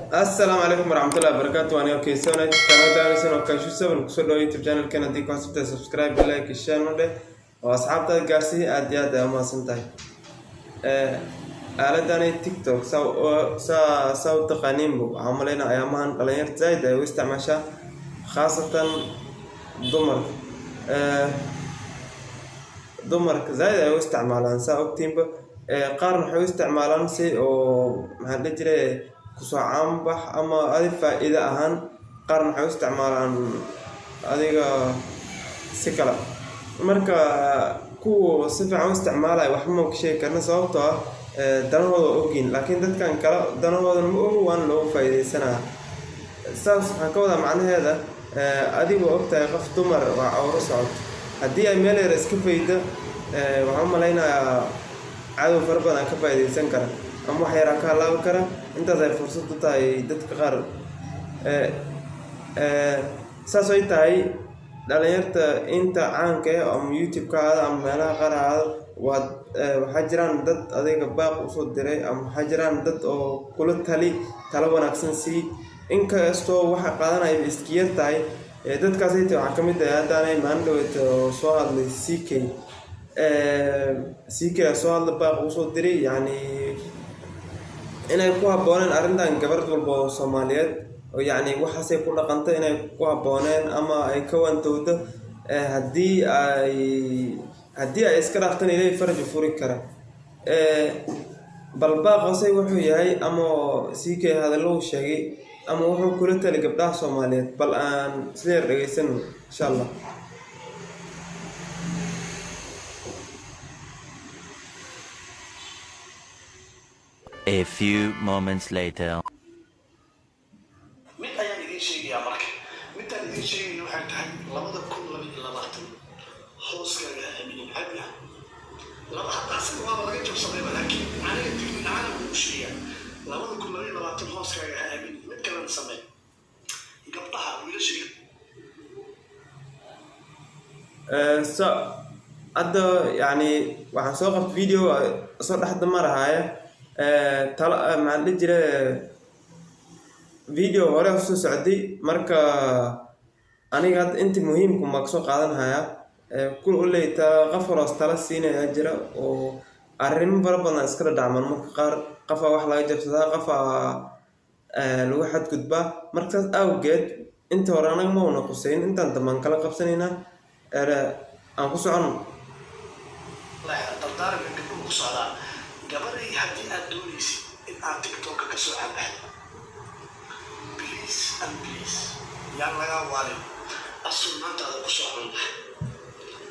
Assalaamu calaykum waraxmatullahi wabarakaatu. Waan okeysanay kanadaawaysan oo Kaashu 7 kusoo dhawo YouTube channelkan. Haddii ku xasubtahay, subscribe, like, share no dheh oo asxaabtaada gaarsii. Aad iyo aad ay umahadsan tahay. Aaladani TikTok saa u taqaaniinbu, waxaan umaleynaa ayaamahan dhalinyarta zaaid ay u isticmaashaa, khaasatan dumarka. Dumarka zaaid ay u isticmaalaan, saa ogtiinba. Qaarna waxay u isticmaalaan si oo, maxaa la dhihi jiray, kusoo caanbax ama adi faa-iido ahaan. Qaarna waxay u isticmaalaan adiga si kale. Marka kuwa si fiican u isticmaalaya waxba ma ka sheegi karna, sababtoo ah danahooda waa ogyihin, laakiin dadkan kale danahoodana ma ogo, waana loogu faa-iideysanaya. Saas waxaan ka wadaa macnaheeda, adigoo ogtahay qof dumar waa cawro socoto, haddii ay meel yar iska faydo, waxaan u malaynayaa cadow fara badan ka faa-iideysan kara ama wax yaraa ka halaabi kara. Intaas ay fursad u tahay dadka qaar. Saas ay tahay, dhalinyarta inta caanka ah, ama YouTube ka ahaado ama meelaha qaar ahaado, waad waxaa jiraan dad adiga baaq usoo diray ama waxaa jiraan dad oo kula tali, talo wanaagsan sii, inkastoo waxa qaadanaya iska yar tahay. Dadkaas ayta waxaa kamid ah haddaanay maalin dhaweyd oo soo hadlay CK. CK soo hadlay, baaq usoo diray, yacni inay ku habbooneen arrintan gabadh walba oo Soomaaliyeed oo yacni waxaasay ku dhaqanta inay ku habbooneen ama ay ka waantowdo. Haddii ay iska dhaaftana, Ilaahay faraj u furi kara. Bal baaq hoose wuxuu yahay ama CK hadallo uu sheegay ama wuxuu kula tali gabdhaha Soomaaliyeed, bal aan isla yar dhegeysano, insha Allah. A few moments later. Mid ayaan idiin sheegayaa. Marka midaan idiin sheegaya waxay tahay 2022 hooskaaga ha aaminin cabna laba. Hadda asaga waaba laga jabsadayba, laakiin aniga dignin ahaan ugu sheegaa, 2022 hooskaaga ha aaminin. Mid kalena samee, gabdhaha, wiilasha. So hadda yani waxaan soo qabtay video soo dhexda marahaya talo, maxaa la dhihi jiray, video hore usoo socday. Marka aniga hadda inta muhiimka ma kasoo qaadan hayaa. Kuley ta qof hore tala siinaya jira oo arrimo fara badan iskala dhacman. Marka qaar qofaa wax laga jabsadaa, qofaa lagu xadgudbaa. Marka saas awgeed inta hore anaga ma una quseyn, intaan dambaan kala qabsanaynaa. Aan ku socono. Dardaaranka gabdhuhu ku socdaa: gabaday, haddii aad doonaysid in aad TikToka ka soo cabaxdo, please and please, yaan lagaa waalin. Asurnaantaada ku soo canbax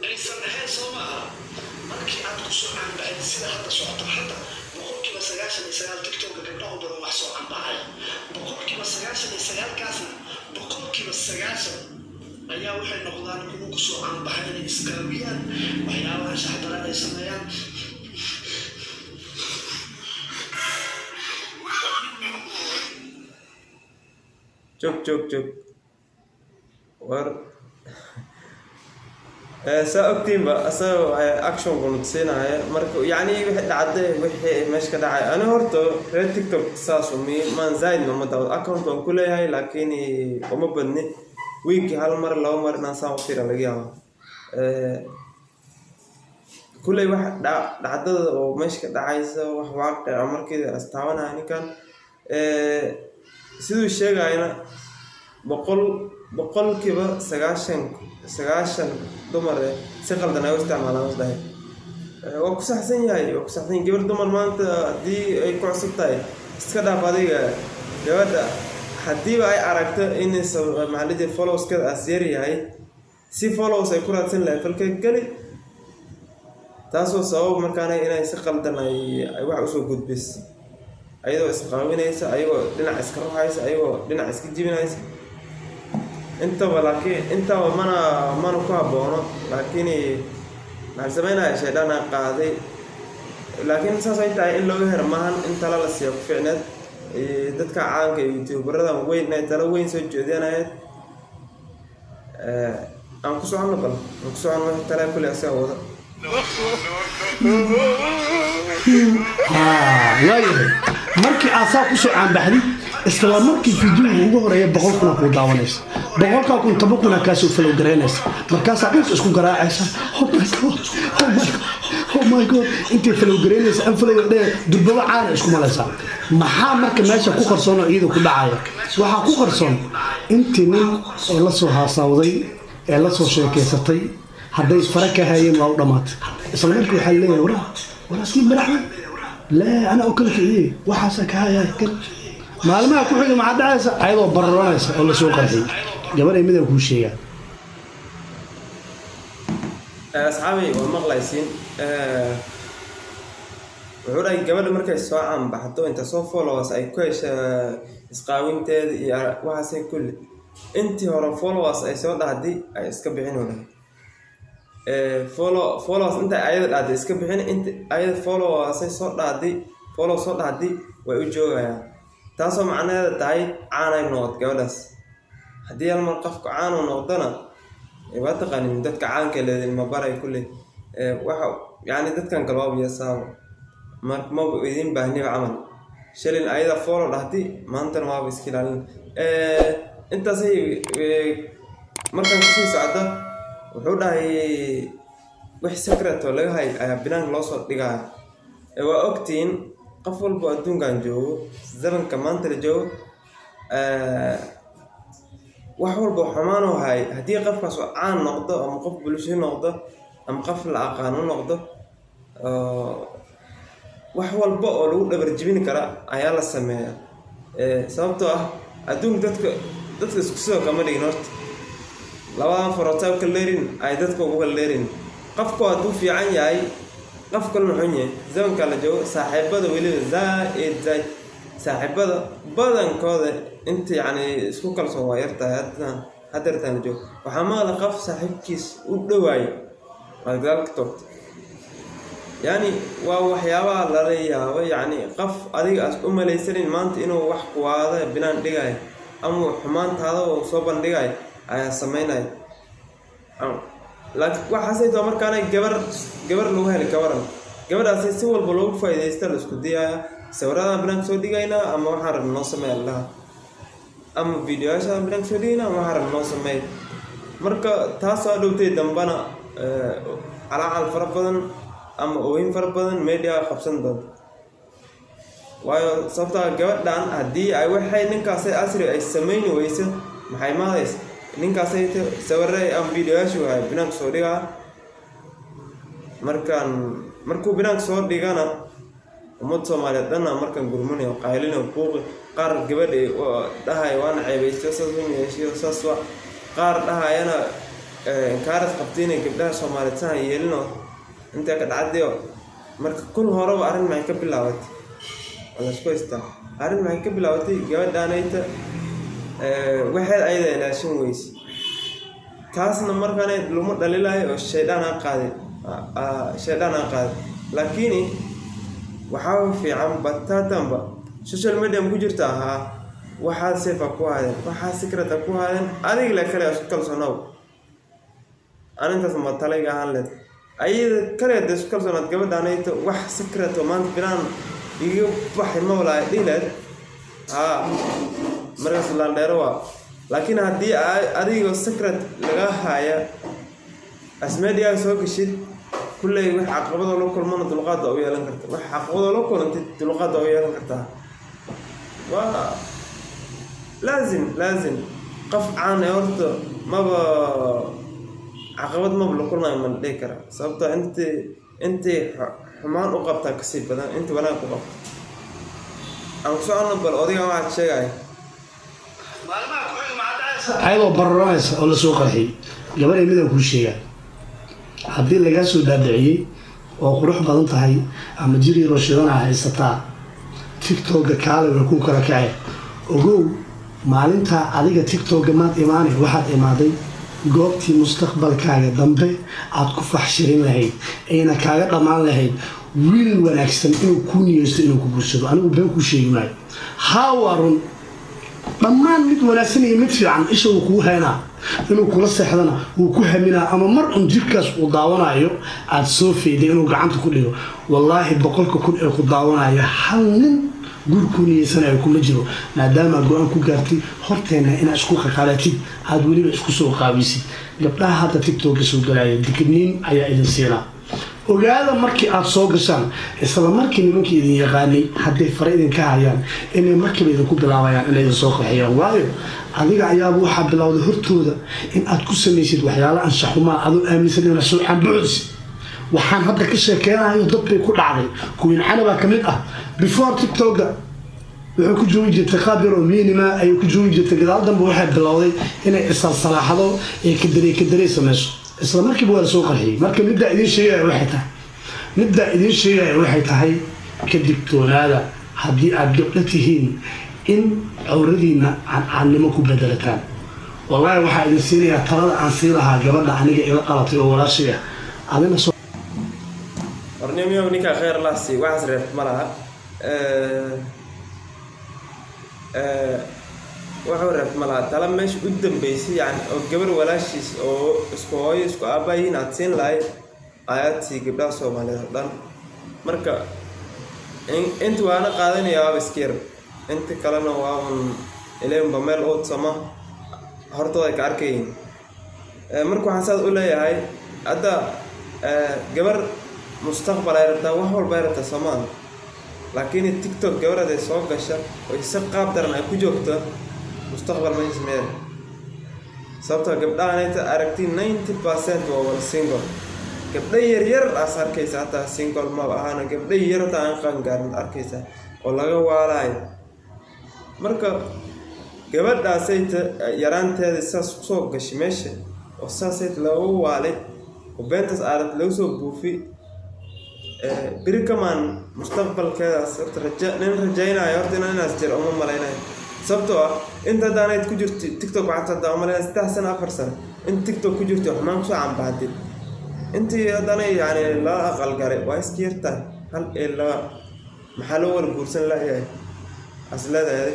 aysan ahayn. Soo maaha markii aad ku soo canbaxid sida hadda socoto. Hadda 99% TikToka gabdhaha u badan wax soo canbaxaya, 99%-kaasna 90% ayaa waxay noqdaan kuwo kusoo canbaxa inay isqaawiyaan, waxyaabaha shaxdara ay sameeyaan. Joog, joog, joog! War saa ogtiinba, asaga action buu tusinaya. Marka yacni wixii dhacday, wixii meesha ka dhacay, ani horta reer TikTok saas umi maan zaaid ma daawado. Account waan ku leeyahay, laakiin uma badni. Wiigii hal mar, laba mar inaan saan u fiira laga yaaba. Kulley wax dhacdada oo meesha ka dhacaysa, wax waaqica markii astaabanaya ninkan siduu sheegayana, 90% 90 dumar eh si qaldan ay u isticmaalaan. Is dhahay waa ku saxsan yahay, waa ku saxsan yahay. Gabar dumar maanta haddii ay ku cusub tahay, iska dhaaf adiga gabadha, haddiiba ay aragto in maxaa la jiray followskeeda as yar yahay, si follows ay ku raadsan lahayd falka geli, taasoo sabab markaana inay si qaldan ay wax usoo gudbis, ayadoo isqaawinaysa, ayagoo dhinac iska ruxaysa, ayagoo dhinac iska jibinaysa intaba. Laakiin intaba mana ku habboono. Laakiin maxaa sameynaya? Shaydaan qaaday. Laakiin saas ay tahay, in looga hero maahan, in tala la siiyo ku fiicneed. Dadka caanka iyo youtuberada weyn inay talo weyn soo jeedinayeed. Aan ku soconno, bal aan ku soconno. Wixii tala kulli asaga wada. Waayahay, markii aad saa kusoo caanbaxdid. Isla markii videoga ugu horeeya 100,000 kuu daawanaysa, 100,000 10,000 kaasoo follow garaynaysa. Markaasaa dhulka isku garaacaysa, "Oh my God, oh my God, oh my God." Intay follow garaynaysa, unfollow dhee, durbaba caana isku malaysaa. Maxaa marka meesha ku qarsoon oo iyada ku dhacaya? Waxaa ku qarsoon intii nin ee la soo haasaawday ee la soo sheekaysatay, hadday fara ka hayeen, waa u dhammaatay. Isla markii waxaa leeyahay, "Waraa, waraa, sii madaxda laa anaa oo kala kiciyey, waxaasaa ka hayay kan." Maalmaha ku xiga maxaa dhacaysa? Ayadoo bararoonaysa oo lasoo qarxiyey. Gabadhay, midaan kuu sheegaa. Asxaabay, waa maqlaysiin. Wuxuu dhahay gabadha markay soo caanbaxdo, inta soo followers ay ku hesha isqaawinteeda iyo waxaasay kulli, intii hore followers ay soo dhahday ay iska bixin, uu dhahay. Followers inta ayada dhahday iska bixin, inta ayada followers ay soo dhahday, follow soo dhahday, way u joogayaan. Taasoo macnaheeda tahay caanay noqod gabadhaas. Haddii hal mar qofka caan uu noqdona, waa taqaanin dadka caanka leedin ma baray kulley. Waxa yacni dadkan kale waaba yasaabo, marka maba idin baahniba camal. Shalin ayada follow dhahdi, maantana waaba iska ilaalin. Intaasay markaan kasii socda, wuxuu dhahay wax secret oo laga hay ayaa banaanka loo soo dhigaya. Waa ogtihiin, qof walbo adduunkan joogo, zamanka maanta la joogo, wax walba xumaan oo hay, haddii qofkaas oo caan noqdo ama qof bulsho noqdo ama qof la aqaano noqdo, wax walba oo lagu dhabar jebin kara ayaa la sameeyaa. Sababtoo ah adduunka dadka isku sidoo kama dhigin. Horta labadan farood kala dheerin ay dadka ugu kala dheerin. Qofku hadduu fiican yahay, qof kalena xun yahay, zamanka la joogo saaxiibada weliba zaaid zaaid, saaxiibada badankooda inta yacni isku kalsoon waa yartahay. Hadda hadeertaan la joogo, waxaa maqla qof saaxiibkiis u dhowaayo waad gadaal ka toogtay. Yani waa waxyaabaha lala yaabo. Yacni qof adiga aas u malaysanin maanta inuu wax kuwaada binaan dhigayo ama uu xumaantaada uu soo bandhigayo ayaa sameynaya. Laakiin waxaasay too markaana gabar lagu heli kabaran, gabadhaasi si walba loogu faa'iidaysta, la isku dayaya. Sawiradan banaanka soo dhigaynaa ama waxaan rabna noo sameeya laha, ama videoyaashaan banaanka soo dhigaynaa ama waxaan rabna noo sameey. Marka taasoo dhowtay dambana calaacal fara badan ama ooyin fara badan media qabsan doonta. Waayo, sababtaa gabadhan haddii ay waxay ninkaasay asri ay sameyni weyso, maxay maadaysa? Ninkaasay sawire ama videoyaashu hay banaanka soo dhigaa. Markaan markuu banaanka soo dhigana, ummad Soomaaliyeed dhanna markaan gurmanayo, qaylinayo, buuqi, qaar gabadha dhahay waana ceebaysto, saas un yeeshiyo, saas wa, qaar dhahayana inkaaras qabtay inay gabdhaha Soomaaliyeed sahan yeelino intee ka dhacdayo. Marka kul horeba arrin maxay ka bilaabatay? Waa la isku haystaa. Arrin maxay ka bilaabatay? Gabadhaanayta waxeed ayada ilaashan weyse. Taasna markaan laguma dhalilayo oo shaydaan aa qaaday, shaydaan aa qaaday. Laakiin waxaa fiican bataatanba social media ma ku jirta ahaa, waxaa safe ku haadeen, waxaa secret ku haadeen, adiga le kale isku kalsoonow. Anintaas ma talayga ahaan leed, ayada kaleed isku kalsoonaad. Gabadhaanayto wax secret oo maanta binaan iga baxay ma walaa dhihi lahayd. Haa, markaas laandheero waa. Laakiin haddii adigoo secret laga haya as media soo gashid, kulley wax caqabadoo la kulmana dulqaad waa u yeelan karta. Wax caqabadoo la kulantid, dulqaad waa u yeelan kartaa. Waa laazim, laazim. Qof caan ee horta maba caqabad maba la kulmayo, ma la dhihi karaa? Sababtoo intii xumaan u qabtaa kasii badan intii wanaag u qabta. Aan ku socono bal odaygan waxaad sheegaya. Ayadoo bararoonaysa oo lasoo qarxiyey. Gabadhay, midaan kuu sheegaa. Haddii lagaa soo dhaadhiciyey oo qurux badan tahay ama jir yaroo shidana haysataa, TikToka kaale way kuu kala kaceen. Ogow, maalintaa adiga TikToka maad imaanay, waxaad imaaday goobtii mustaqbalkaaga dambe aad ku faxshirin lahayd, ayna kaaga dhammaan lahayd wiil wanaagsan inuu kuu niyeysto inuu ku guursado. Anigu been kuu sheegi maayo. Haa, waa run. Dhammaan mid wanaagsan iyo mid fiican isha uu kuu haynaa, inuu kula seexdana wuu ku haminaa, ama mar un jirkaas uu daawanayo aada soo fayday inuu gacanta ku dhigo. Wallaahi, 100,000 ee ku daawanayo, hal nin Guurkuu niyeysanayo kuma jiro, maadaama go-aan ku gaartay horteena inaad isku qaqalatid, aada weliba isku soo qaabisid. Gabdhaha hadda TikTok soo galaya, digniin ayaa idin siinaa. Ogaada, markii aada soo gashaan, isla markii nimankii idin yaqaanay hadday fare idinka hayaan, inay markiiba idinku bilaabayaan inay idin soo qaxiyaan, waayo adiga ayaaba waxaa bilowday hortooda in aad ku samaysid waxyaalo anshaxumaa, adoo aaminsan inaad soo cambucdisid. Waxaan hadda ka sheekeynayo dad bay ku dhacday. Kuwiin Canabaa ka mid ah. Before TikToka wuxuu ku joogi jirtay qaab yar oo minima ayay ku joogi jirtay. Gadaal dambe waxay bilowday inay isalsalaaxdo ee kadarey kadarey samayso. Isla markiiba waa lasoo qarxiyey. Marka middaa idiin sheegaya waxay tahay: ka digtoonaada haddii aad gabdho tihiin in cawradiina caancaannimo ku bedelataan. Wallaahi, waxaa idin siinayaa talada aan sii lahaa gabadha aniga ila qalatay oo walaashay ah adina soo Warnimiyow, ninkaa kheyr lah sii, waxaas reeb ma laha. Wuxuu reeb ma laha. Tala meesha u dambeysay, yani, oo gabar walaashiis oo isku hooyo isku aabbayihiin aad siin lahayd ayaad sii gabdhaha Soomaaliyeed oo dhan. Marka inta waana qaadanaya waaba iska yar, inta kalena waa un ileenba meel uudsama hortooda ay ka arkayiin. Marka waxaan saas u leeyahay, hadda gabar mustaqbal ay rabtaa, wax walba ay rabtaa soomaal, laakiin TikTok gabar haday soo gasha oy si qaab daran ay ku joogto, mustaqbal meesha meel. Sababtoo gabdhahan inta aragti 90% waa wada single. Gabdho yar yar aas arkaysa, hataa single maba ahaana, gabdho yar hataa aan qaangaarin arkaysa oo laga waalayo. Marka gabadhaasayta yaraanteeda saas kusoo gashay meesha oo saasayta loogu waalay oo beentaas aarad lagu soo buufi, beri kamaan mustaqbalkeedaas horta raja nin rajaynayo horta inaas jiro uma malaynayo. Sababtoo ah inta haddaanayd ku jirto TikTok, waxaad hadda umalaynaya 3 sano, 4 sano in TikTok ku jirto, xumaan kusoo canbaxday. Intii haddana yani lala aqal galay waa iska yartahay, hal iyo laba. Maxaa loo wala guursan layahay? As leedahay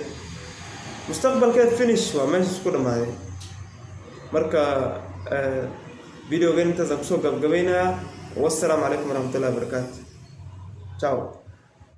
mustaqbalkeed finish, waa meesha isku dhamaaday. Marka videogan intaasaan kusoo gabgabaynayaa. Wassalaamu calaykum waraxmatullahi wabarakaatu. Ciao.